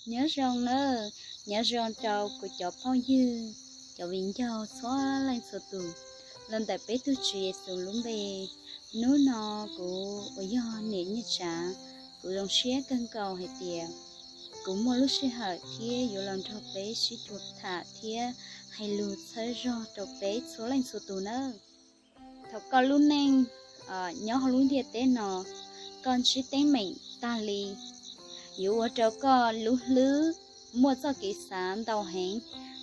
Nyob zoo nawb, nyob zoo rau kuv cov phooj ywg, cov viv ncaus txhua leej txhua tus, los ntawm peb tus Tswv Yexus lub npe. Hnub no kuv uas yog niam Nyiaj Tsav, kuv zoo siab kawg nkaus hais tias kuv muaj lub sij hawm thiab yuav los nrog peb sib cua tham thiab hais lus txhawb zog rau peb txhua leej txhua tus nawb. Thaum koj lub neej nyob hauv lub ntiaj teb no, koj ntsib teeb meem tag li, yuav ua rau koj lub hlwb muaj txoj kev xav ntau heev,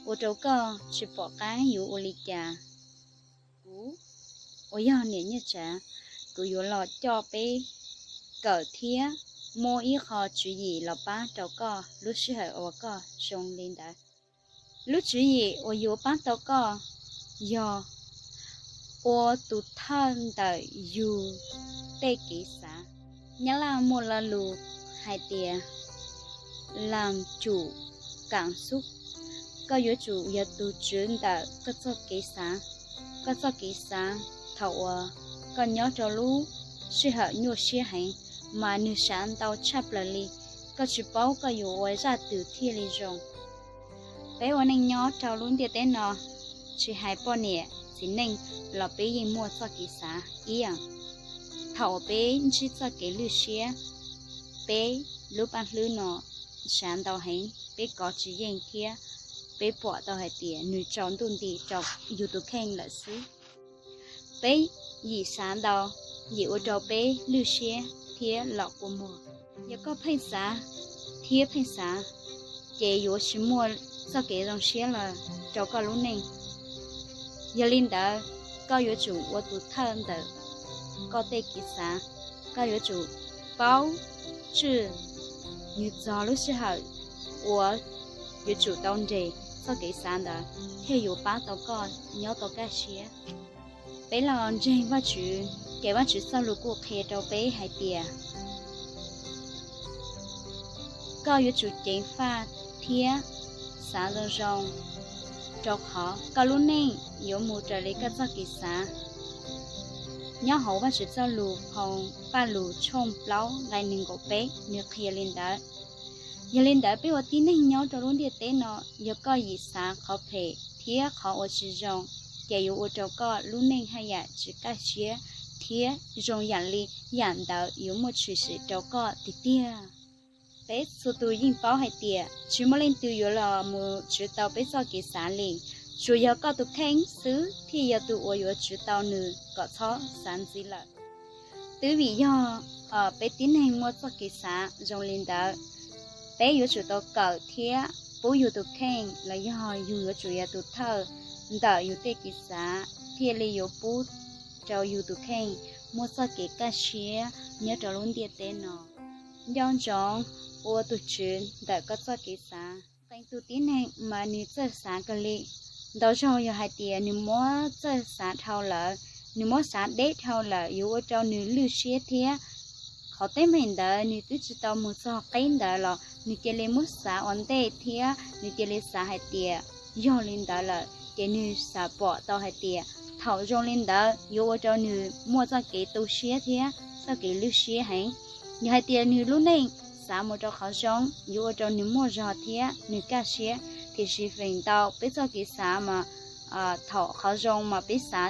ua rau koj tsis pom qab yuav ua li cas. Kuv uas yog niam Nyiaj Tsav, kuv yuav los coj peb kawm thiab muaj ib qho tswv yim los pab rau koj lub sij hawm uas koj zoo li ntawd. Lub tswv yim uas yuav pab tau koj yog ua tus thawj ntawm yus tej kev xav. Nyab Laj muaj lo lus hais tias làm chủ cảm xúc. Koj yuav tsum yog tus tswv ntawm koj txoj kev xav. Koj txoj kev xav thaum uas koj nyob rau lub sij hawm nyuaj siab heev, mas nws xav ntau tshaj plaws li, koj tsis paub koj yuav ua zaj twg thiaj li zoo. Peb ua neej nyob rau lub ntiaj teb no, tsis hais poj niam txiv neej los peb yeej muaj txoj kev xav ib yam. Thaum uas peb ntsib txoj kev lwj siab, peb lub paj hlwb no xav ntau heev, peb kov tsis yeej thiab peb pom tau hais tias nws tsaus ntuj nti rau yus tus kheej lawm xwb. Peb yim xav ntau, yim ua rau peb lwj siab thiab los kua muag. Yog koj pheej xav thiab pheej xav, ces yuav tsis muaj txoj kev zoo siab lawm rau koj lub neej. Yog li ntawd, koj yuav tsum ua tus thawj ntawm koj tej kev xav. Koj yuav tsum paub tswj nws txog lub sij hawm uas yuav tsum tau nres txoj kev xav ntawd thiaj yuav pab tau koj nyob tau kaj siab. Peb los ntseeg Vajtswv, ces Vajtswv txoj lus kuj qhia rau peb hais tias koj yuav tsum ceev faj thiab xav zoo zoo, rau qhov koj lub neej yuav mus raws li koj txoj kev xav. Nyob hauv Vajtswv txoj lus phoo Pajlug tshooj plaub nqe nees nkaum peb nws qhia li ntawd. Yog li ntawd, peb ua tib neeg nyob rau lub ntiaj teb no, yog koj yim xav qhov phem thiab qhov uas tsis zoo, ces yuav ua rau koj lub neej haj yam tsis kaj siab thiab zoo yam li yam ntawd yuav muaj tshwm sim rau koj tiag tiag. Peb txhua tus yeej paub hais tias tsis muaj leej twg yuav los mus tswv tau peb txoj kev xav li, tsuas yog koj tus kheej xwb thiaj yog tus uas yuav tswv tau nws kom txhob xav ntxiv lawm. Twb vim yog peb tib neeg muaj txoj kev xav zoo li ntawd, peb yuav tsum tau kawm thiab pub yus tus kheej los yog yus yuav tsum yog tus thawj ntawm yus tej kev xav thiaj li yuav pub rau yus tus kheej muaj txoj kev kaj siab nyob rau lub ntiaj teb no. Nco ntsoov ua tus tswv ntawm koj txoj kev xav. Qee tus tib neeg mas nws txawj xav kawg li. Ntau zaug yog hais tias nws muab txawj xav dhau lawm, nws muab xav deb dhau lawm yuav ua rau nws lwj siab thiab. Qhov teeb meem ntawd nws twb tsis tau mus txog qib ntawd los nws cia li muab xav ua ntej thiab nws cia li xav hais tias yog li ntawd lawm, ces nws xav pom tau hais tias thaum zoo li ntawd yuav ua rau nws muaj txoj kev tu siab thiab txoj kev lwj siab heev. Yog hais tias nws lub neej xav mus rau qhov zoo yuav ua rau nws muaj zog thiab nws kaj siab, tiam sis feem ntau peb txoj kev xav mas thaum qhov zoo mas peb xav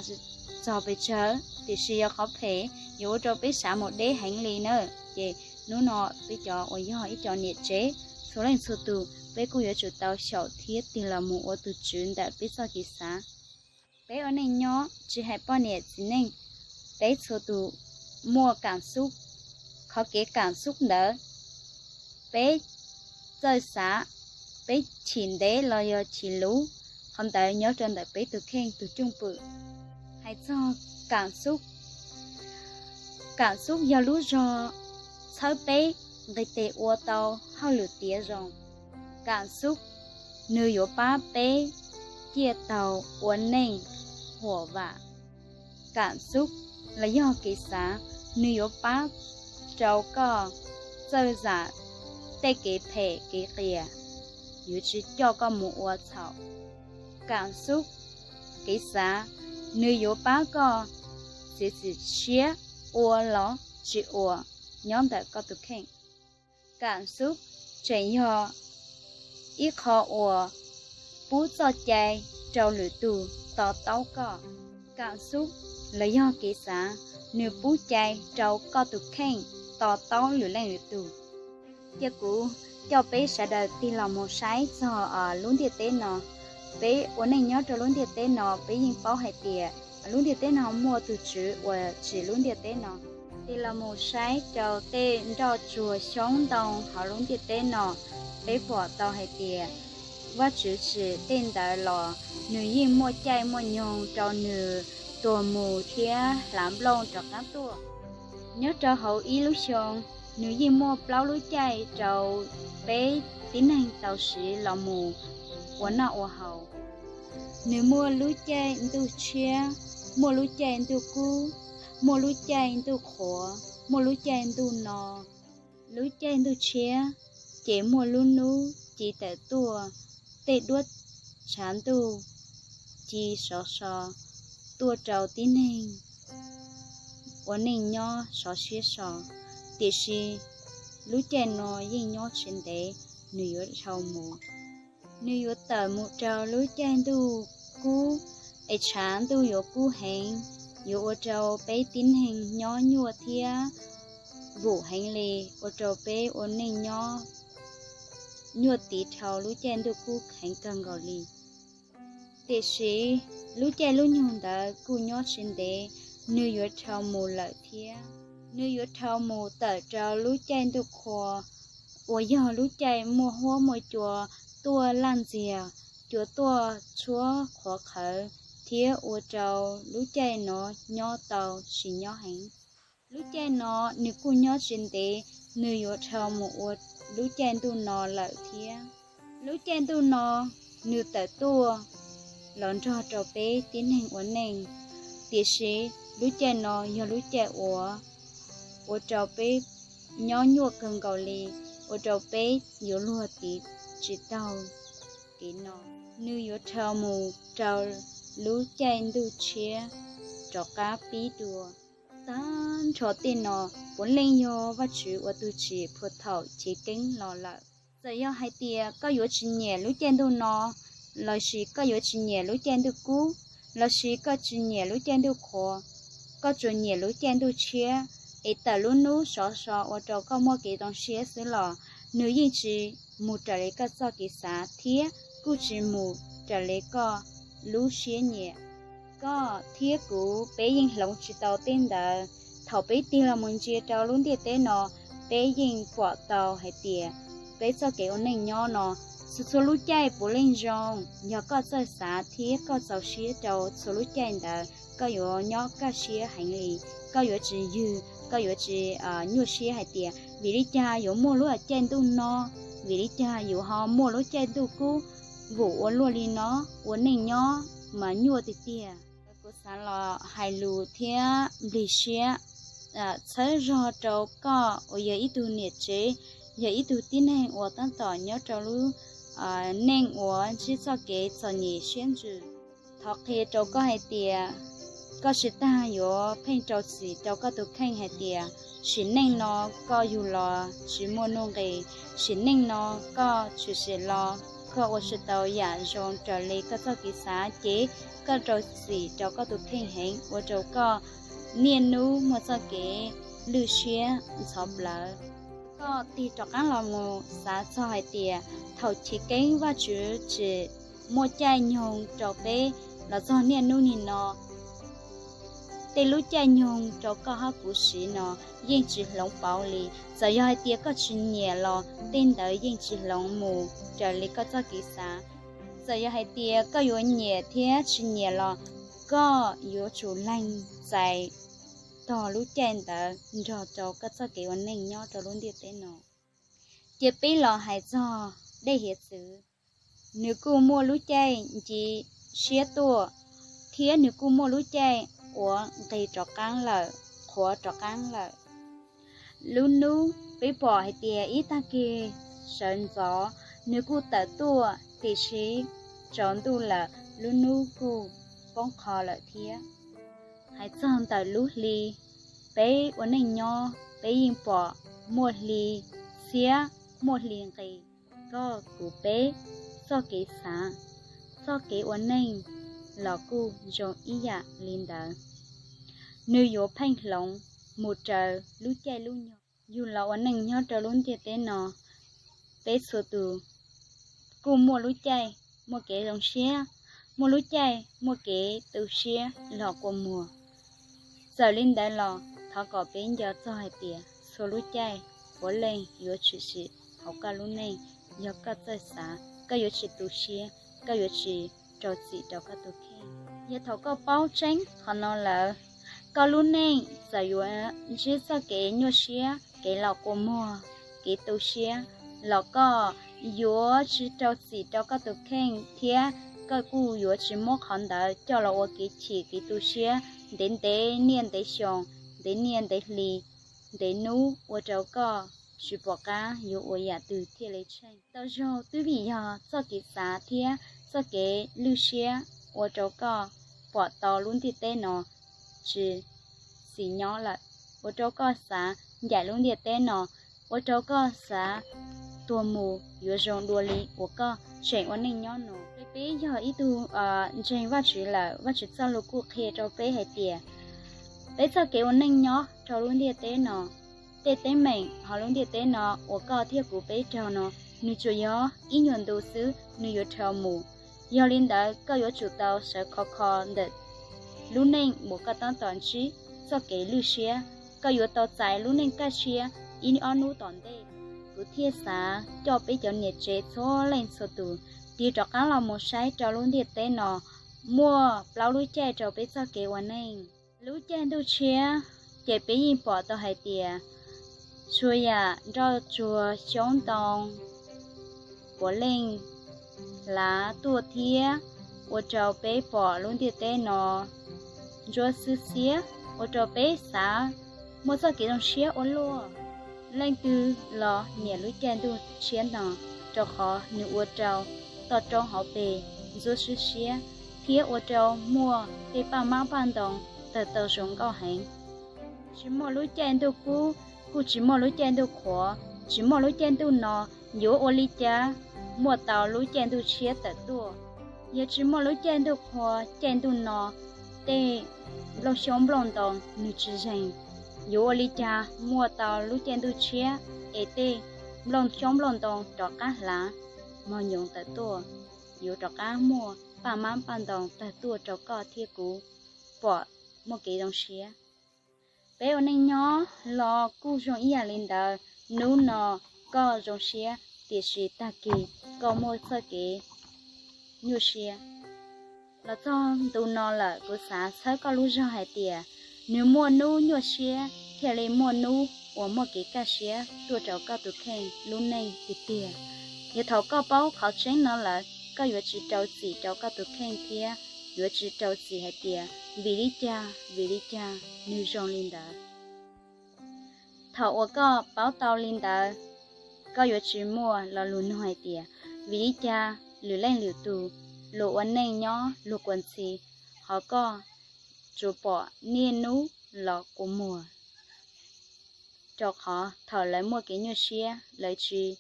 txog pes tsawg, tiam sis yog qhov phem yuav ua rau peb xav mus deb heev li na. Ces hnub no peb cov uas yog ib co niam tsev txhua leej txhua tus, peb kuj yuav tsum tau xyaum thiab tig los mus ua tus tswv ntawm peb txoj kev xav. Peb ua neej nyob tsis hais poj niam txiv neej, peb txhua tus muaj cảm xúc. Qhov kev cảm xúc ntawd, peb txawj xav, peb chim ntev los yog chim luv, qhov ntawd nyob rau ntawm peb tus kheej tus cwj pwm. Hais txog cảm xúc, cảm xúc yog lub zog txhawb peb nqis tes ua tau hauj lwm tiav zoo. Cảm xúc nws yuav pab peb ciaj taug ua neej huam vam. Cảm xúc los yog kev xav, nws yuav pab rau koj txawj zam tej kev phem kev qias, yuav tsis coj koj mus ua txhaum. Cảm xúc, kev xav, nws yuav pab koj txiav txim siab ua los tsis ua nyob ntawm koj tus kheej. Cảm xúc tseem yog ib qho uas pub txoj cai rau lwm tus to taub koj. Kam xub los yog kev xav, nws pub cai rau koj tus kheej to taub lwm leej lwm tus. Cia kuv coj peb sawv daws tig los mus saib txog lub ntiaj teb no. Peb ua neej nyob rau lub ntiaj teb no, peb yeej paub hais tias lub ntiaj teb no muaj tus tswv uas tsim lub ntiaj teb no. Tig los mus saib rau tej nroj tsuag xyoob ntoo hauv lub ntiaj teb no, peb pom tau hais tias Vajtswv tsim tej ntawd los nws yeej muaj caij muaj nyoog rau nws tuag mus thiab hlav nplooj rov qab tuaj. Nyob rau hauv ib lub xyoo, nws yeej muaj plaub lub caij rau peb tib neeg tau siv los mus ua noj ua haus. Nws muaj lub caij ntuj tshiab, muaj lub caij ntuj kub, muaj lub caij ntuj qhuav, muaj lub caij ntuj no. Lub caij ntuj tshiab ces muaj lub hnub ci tawm tuaj, tej duab tshav ntuj ci sov so tuaj rau tib neeg ua neej nyob sov siab so. Tiam sis lub caij no yeej nyob tsis ntev, nws yuav dhau mus. Nws yuav tawm mus rau lub caij ntuj kub, es tshav ntuj yuav kub heev, yuav ua rau peb tib neeg nyob nyuaj thiab vum heev li, ua rau peb ua neej nyob nyuaj tiv dhau lub caij ntuj kub heev kawg nkaus li. Tiam sis lub caij lub nyoog ntawd kuj nyob tsis ntev, nws yuav dhau mus lawm thiab. Nws yuav dhau mus tawm rau lub caij ntuj qhua, uas yog lub caij muaj huab muaj cua tuaj laj ntxiag, cua tuaj tshuab qhuav qhawv, thiab ua rau lub caij no nyob tau tsis nyob heev. Lub caij no nws kuj nyob tsis ntev, nws yuav dhau mus ua lub caij ntuj no lawm thiab. Lub caij ntuj no nws tawm tuaj los nrog rau peb tib neeg ua neej, tiam sis lub caij no yog lub caij uas ua rau peb nyob nyuaj kawg nkaus li, ua rau peb yuav luag tiv tsis taug kev no. Nws yuav dhau mus rau lub caij ntuj tshiab rov qab pib dua. Tag nrho tej no puav leej yog Vajtswv ua tus tsim puag thaum chiv keeb los lawm. Txawm yog hais tias koj yuav tsis nyiam lub caij ntuj no, lossis koj yuav tsis nyiam lub caij ntuj kub, lossis koj tsis nyiam lub caij ntuj qhuav, koj tsuas nyiam lub caij ntuj tshiab, es tawm lub hnub sov so ua rau koj muaj kev zoo siab xwb los nws yeej tsis mus raws li koj txoj kev xav thiab kuj tsis mus raws li koj lub siab nyiam. Koj thiab kuv peb yeej hloov tsis tau tej ntawd. Thaum peb tig los mus ntsia rau lub ntiaj teb no, peb yeej pom tau hais tias peb txoj kev ua neej nyob no, txhua txhua lub caij puav leej zoo. Yog koj txawj xav thiab koj txaus siab rau txhua lub caij ntawd, koj yuav nyob kaj siab heev li, koj yuav tsis ywg, koj yuav tsis nyuaj siab hais tias vim li cas yuav muaj lub caij ntuj no, vim li cas yuav ho muaj lub caij ntuj kub, vum ua luaj li no, ua neej nyob mas nyuaj tiag tiag. Kuv xav los hais lus thiab nplig siab txhawb zog rau koj uas yog ib tug niam tsev, yog ib tug tib neeg uas tab tom nyob rau lub neej uas ntsib txoj kev txom nyem siab ntsws. Thov qhia rau koj hais tias koj tsis tas yuav pheej rau txim rau koj tus kheej hais tias sim neej no koj yug los tsis muaj nuj nqis, sim neej no koj tshwm sim los koj ua tsis tau yam zoo raws li koj txoj kev xav ces koj rau txim rau koj tus kheej heev ua rau koj niaj hnub muaj txoj kev lwj siab ntxhov plawv. Koj tig rov qab los mus xav txog hais tias thaum chiv keeb Vajtswv tsim muaj caij nyoog rau peb los txog niaj hnub nim no, tej lub caij nyoog rau koj hab kuv siv no yeej tsis hloov pauv li. Txawm yog hais tias koj tsis nyiam los tej ntawd yeej tsis hloov mus raws li koj txoj kev xav. Txawm yog hais tias koj yuav nyiam thiab tsis nyiam los koj yuav tsum lees txais tog lub caij ntawd nrog rau koj txoj kev ua neej nyob rau lub ntiaj teb no. Cia peb los hais txog dej hiav txwv. Nws kuj muaj lub caij nce siab tuaj, thiab nws kuj muaj lub caij uas nqis rov qab lawm, qhuav rov qab lawm. Lub hnub peb pom hais tias ib tag kis sawv ntxov nws kuj tawm tuaj, tiam sis tsaus ntuj lawm lub hnub kuj poob qho lawm thiab. Hais txog ntawm lub hli, peb ua neej nyob peb yeej pom muaj hli xiab, muaj hli nqis. koj kuv peb txoj kev xav, txoj kev ua neej los kuj zoo ib yam li ntawd. Nws yuav pheej hloov mus raws lub caij lub nyoog. Yug los ua neej nyob rau lub ntiaj teb no, peb txhua tus kuj muaj lub caij muaj kev zoo siab, muaj lub caij muaj kev tu siab los kua muag. Txawm li ntawd los thov kom peb nco txog hais tias txhua lub caij puav leej yuav tshwm sim hauv koj lub neej. Yog koj txawj xav, koj yuav tsis tu siab, koj yuav tsis rau txim rau koj tus kheej. Yog thaum koj paub tseeb qhov no lawm, koj lub neej txawm yuav ntsib txoj kev nyuaj siab, kev los kua muag, kev tu siab, los koj yuav tsis rau txim rau koj tus kheej thiab koj kuj yuav tsis muab qhov ntawd coj los ua kev chim kev tu siab ntev ntev niaj ntev xyoo, ntev niaj ntev hli, ntev hnub ua rau koj tsis pom qab yuav ua yam twg thiaj li tsheej. Tau zaug twb vim yog txoj kev xav thiab txoj kev lwj siab ua rau koj pom tau lub ntiaj teb no tsis xis nyob lawm, ua rau koj xav ncaim lub ntiaj teb no, ua rau koj xav tuag mus yuav zoo dua li uas koj tseem ua neej nyob no. Peb yog ib tug ntseeg Vajtswv lawm, Vajtswv txoj lus kuj qhia rau peb hais tias peb txoj kev ua neej nyob rau lub ntiaj teb no, tej teeb meem hauv lub ntiaj teb no uas koj thiab kuv peb raug no, nws tsuas yog ib nyuag ntu xwb nws yuav dhau mus. Yog li ntawd koj yuav tsum tau sawv khov kho ntawm lub neej uas koj tab tom ntsib txoj kev lwj siab, koj yuav tau txais lub neej kaj siab ib ob hnub tom ntej. Kuv thiaj xav coj peb cov niam tsev txhua leej txhua tus tig rov qab los mus saib rau lub ntiaj teb no muaj plaub lub caij rau peb txoj kev ua neej. Lub caij ntuj tshiab ces peb yeej pom tau hais tias txhua yam nroj tsuag xyoob ntoo puav leej hlav tuaj thiab ua rau peb pom lub ntiaj teb no ntsuab xwb xiab, ua rau peb xav muaj txoj kev zoo siab ua luaj. Leej twg los nyiam lub caij ntuj tshiab no, rau qhov nws ua rau toj roob hauv pes ntsuab xwb siab thiab ua rau muaj tej paj mab paj ntoo tawg tau zoo nkauj heev. Tsis muaj lub caij ntuj kub, kuj tsis muaj lub caij ntuj qhuav, tsis muaj lub caij ntuj no, yuav ua li cas muaj tau lub caij ntuj tshiab tawm tuaj? Yog tsis muaj lub caij ntuj qhuav caij ntuj no, tej nplooj xyoob nplooj ntoo nws tsis zeeg, yuav ua li cas muaj tau lub caij ntuj tshiab es tej nplooj xyoob nplooj ntoo rov qab hlav mos nyoos tawm tuaj, yuav rov qab muaj paj mab paj ntoo tawg tuaj rau koj thiab kuv pom muaj kev zoo siab. Peb ua neej nyob los kuj zoo ib yam li ntawd, hnub no koj zoo siab, tiam sis tag kis koj muaj txoj kev nyuaj siab. Los txog ntu no lawm, kuv xav txhawb koj lub zog hais tias nws muaj hnub nyuaj siab thiaj li muaj hnub uas muaj kev kaj siab tuaj rau koj tus kheej lub neej tiag tiag. Yog thaum koj paub qhov tseeb no lawm, koj yuav tsis rau txim rau koj tus kheej thiab yuav tsis rau txim hais tias vim li cas, vim li cas nws zoo li ntawd. Thaum uas koj paub tau li ntawd, koj yuav tsis muaj lo lus nug hais tias vim li cas lwm leej lwm tus luag ua neej nyob luag kua ntxhi, ho koj tsuas pom niaj hnub los kua muag. Rau qhov thaum lawv muaj kev nyuaj siab lawv tsis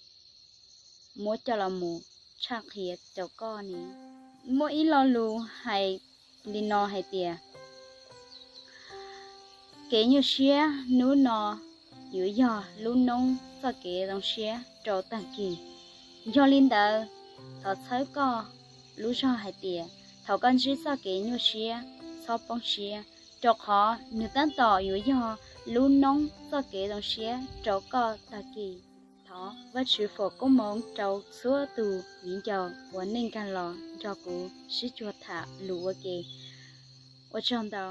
muab coj los mus tshaj qhia rau koj ne. Muaj ib lo lus hais li no hais tias kev nyuaj siab hnub no yuav yog lub noob txoj kev zoo siab rau tag kis. Yog li ntawd, thov txhawb koj lub zog hais tias thaum koj ntsib txoj kev nyuaj siab, txhob poob siab, rau qhov nws tab tom yuav yog lub noob txoj kev zoo siab rau koj tag kis. Thov Vajtswv foom koob hmoov rau txhua tus viv ncaus uas nej nkag los nrog kuv sib cuag tham lus ua ke. Ua tsaug ntau.